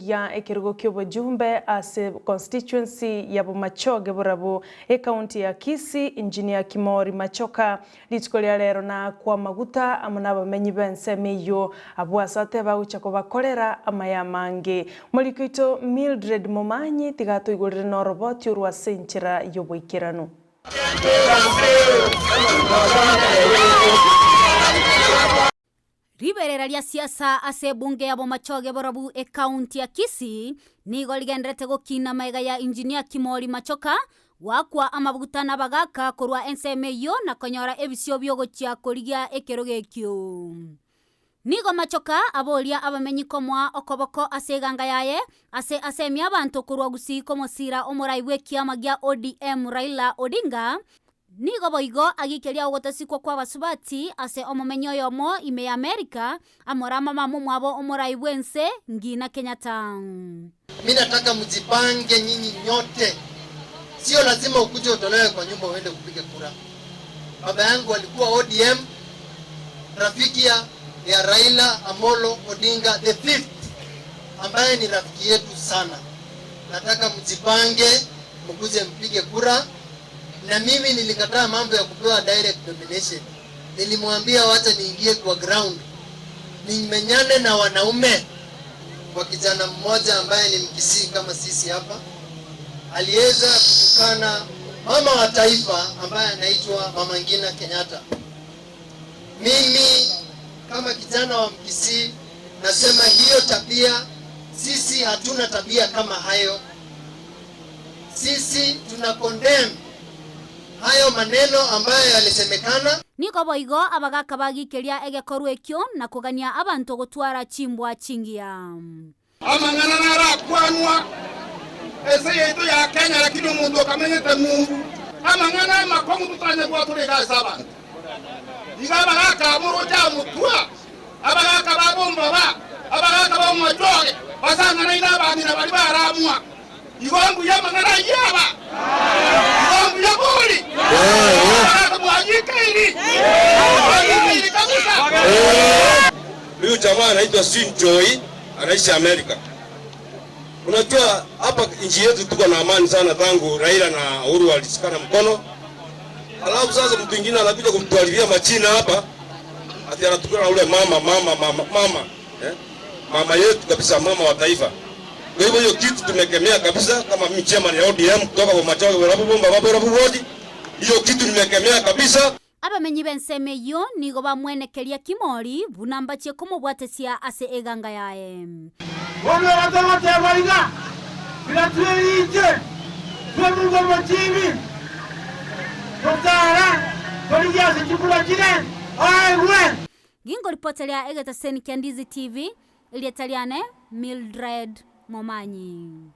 Ya ekerogo ki'obojumbe ase constituency ya Bomachoge Borabu, ecounty ya Kisii, Engineer Kimori Machoka rituko ria rero naakwa amaguta amo nabamenyi b'ensemo eyio abwo ase ateba agochia kobakorera amaya amange. Moriko oito Mildred Momanyi tiga atoigorere noroboti orwo ase enchera y'oboikeranu. Riberera ria siasa ase ebunge ya Bomachoge Borabu ecounty ya Kisii nigo rigenderete gokina magega ya Engineer Kimori Machoka goakwa amabuta nabagaka korwa ensemo eyio na konyora ebisio biogochia korigia ekerogo ekio. Nigo Machoka aboria abamenyi komoa okoboko ase eganga yaye ase asemie abanto korwa Gusii komosira omorai bw'ekiama gia ODM Raila Odinga. Nigo boigo agikeria ogotasikwa kw'abasubati ase omomenyi oyomo ime y'Amerika, amorama mama omwabo omorai bw'ense, Ngina Kenyatta. Mi nataka mjipange nyinyi nyote, sio lazima ukuje utolewe kwa nyumba uende upige kura. Baba yangu alikuwa ODM, rafiki ya ya Raila Amolo Odinga the fifth, ambaye ni rafiki yetu sana. Nataka mjipange, mkuje mpige kura na mimi nilikataa mambo ya kupewa direct nomination. Nilimwambia wacha niingie kwa ground nimenyane na wanaume. Kwa kijana mmoja ambaye ni Mkisii kama sisi hapa, aliweza kutukana mama wa taifa ambaye anaitwa Mama Ngina Kenyatta. Mimi kama kijana wa Mkisii nasema hiyo tabia, sisi hatuna tabia kama hayo. Sisi tuna condemn hayo maneno ambayo yalisemekana. Nigo boigo abagaaka bagikeria egekorwa ekio na kogania abanto gotwara chimbwa chingiya. Amang'ana narakwanwa ense yaito ya Kenya lakini omonto okamenyete ng'umbu amang'ana amakong'u totanye gwatora iga ase abanto. Iga abagaka abwo oroche amotwa, abagaka ba bombaba, abagaka ba omochoge, basang'anaine abang'ina baria baramwa. Igo mbuya amang'ana ayio aba? Igo mbuya bori? Abagaka mwayikeiri? Mwayikeiri kabisa? Huyu jamaa anaitwa Sin Joy, anaishi Amerika. Unajua hapa nchi yetu tuko na amani sana tangu Raila na Uhuru walishikana mkono. Alafu sasa mtu mwingine anakuja kumtuharibia majina hapa, ati anatukana ule mama mama mama mama, eh? Mama yetu kabisa, mama wa taifa. Kwa hivyo hiyo kitu tumekemea kabisa, kama mimi chairman ya ODM kutoka kwa Machoge Borabu Bomba Borabu Ward, hiyo kitu nimekemea kabisa. Abamenyi b'ensemo eyio nigo bamwenekeria Kimori buna mbachie komobwatesia ase eganga yaye. Bono abanto bagoteeba iga, Tiga twerinche, twemurwe omochibi, totaara torigie ase chikura chire, oegwe. Gingoripoteria egetaseni kia Ndizi TV, erieta riane Mildred Momanyi.